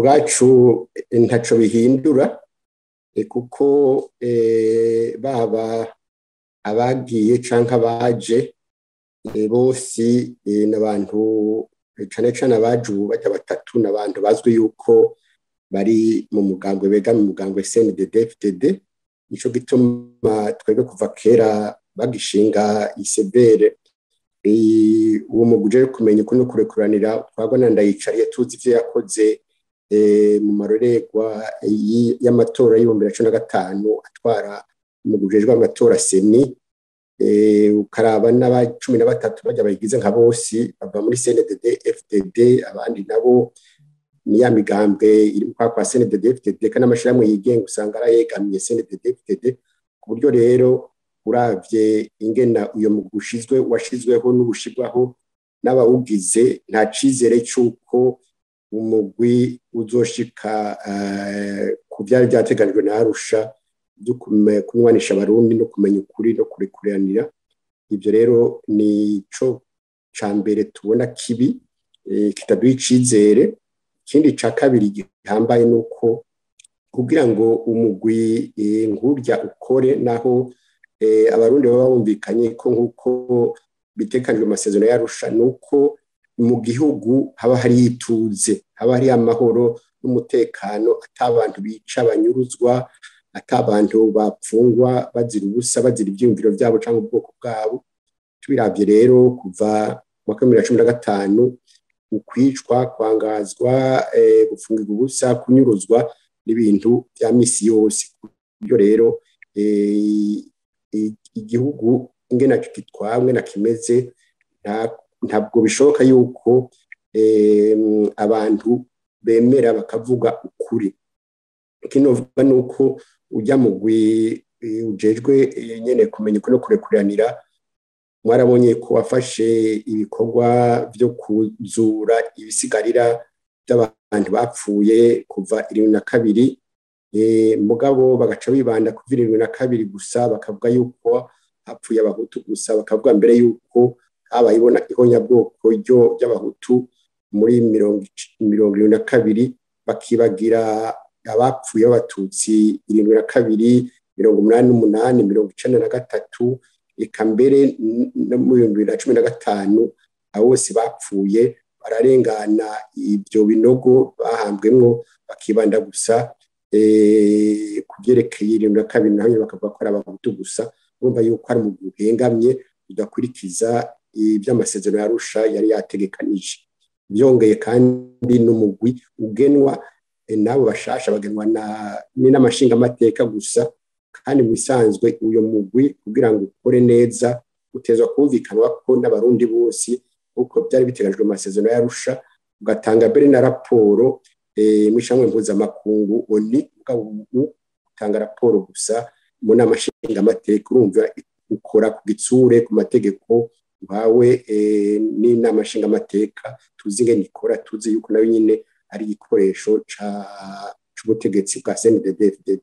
Ku bwacu ntaco bihindura, kuko baba abagiye canke abaje bose n'abantu, cane cane abaje ubu barya batatu, n'abantu bazwi yuko bari mu mugambwe, begamiye umugambwe CNDD-FDD. Nico gituma twebwe kuva kera bagishinga i CVR, uwo mugwi uje kumenya uko no kurekuranira, twagwa na Ndayicariye, tuzi ivyo yakoze mu marorerwa y'amatora y'2015 atwara umugwi ujejwe amatora CENI. Ukaraba n'aba 13 barya bayigize, nka bose bava muri CNDD FDD, abandi nabo ni ya migambwe iri mu kwa CNDD FDD, kandi n'amashirahamwe yigenga usanga arayegamiye CNDD FDD. Ku buryo rero uravye ingena uyo mugwi ushizwe, washizweho n'ubushirwaho n'abawugize, nta cizere c'uko umugwi uzoshika ku vyari vyateganijwe na Arusha vyo kunywanisha Abarundi no kumenya ukuri no kurekuranira. Ivyo rero nico ca mbere tubona kibi, kitaduha icizere. Ikindi ca kabiri gihambaye nuko kugira ngo umugwi nkurya ukore, naho Abarundi baba bumvikanye ko nk'uko bitekanijwe amasezerano y'Arusha, nuko mu gihugu haba hari ituze, haba hari amahoro n'umutekano, ata abantu bica banyuruzwa, ata abantu bapfungwa bazira ubusa, bazira ivyiyumviro vyabo canke ubwoko bwabo. Tubiravye rero, kuva mu mwaka wa 2015, ukwicwa, kwangazwa, gufungirwa ubusa, kunyuruzwa n'ibintu vya misi yose. Ku buryo rero igihugu ingene gitwawe na kimeze, ntabwo bishoboka yuko abantu bemera bakavuga ukuri. Kino vuga nuko ujya mugwi ujejwe nyene kumenya uko no kurekuranira, mwarabonye ko wafashe ibikorwa vyo kuzura ibisigarira by'abantu bapfuye kuva 72, mugabo bagaca bibanda kuva 72 gusa, bakavuga yuko hapfuye Abahutu gusa, bakavuga mbere yuko habaye ibona ihonyabwoko ryo ry'Abahutu muri 72, bakibagira abapfuye b'Abatutsi 72, 88, 93, eka mbere no mu 2015. Abo bose bapfuye bararengana ibyo binogo bahambwemwo, bakibanda gusa ku byerekeye 72, naho nyine bakavuga ko ari Abahutu gusa. Urumva yuko ari umugwi uhengamye, udakurikiza iby'amasezerano y'Arusha yari yategekanije. Byongeye kandi n'umugwi ugenwa n'abo bashasha, bagenwa n'inama nshingamateka gusa, kandi mu bisanzwe uyo mugwi kugira ngo ukore neza utezwa kumvikanwa ko n'Abarundi bose uko byari biteganyijwe mu masezerano y'Arusha, ugatanga mbere na raporo mu ishamwe mpuzamakungu ONU. Mugabo ubu utanga raporo gusa mu nama nshingamateka. Urumva ukora ku gitsure ku mategeko uhawe n'inama nshingamateka, tuzi ingene ikora, tuzi yuko nayo nyine ari igikoresho c'ubutegetsi bwa CNDD-FDD.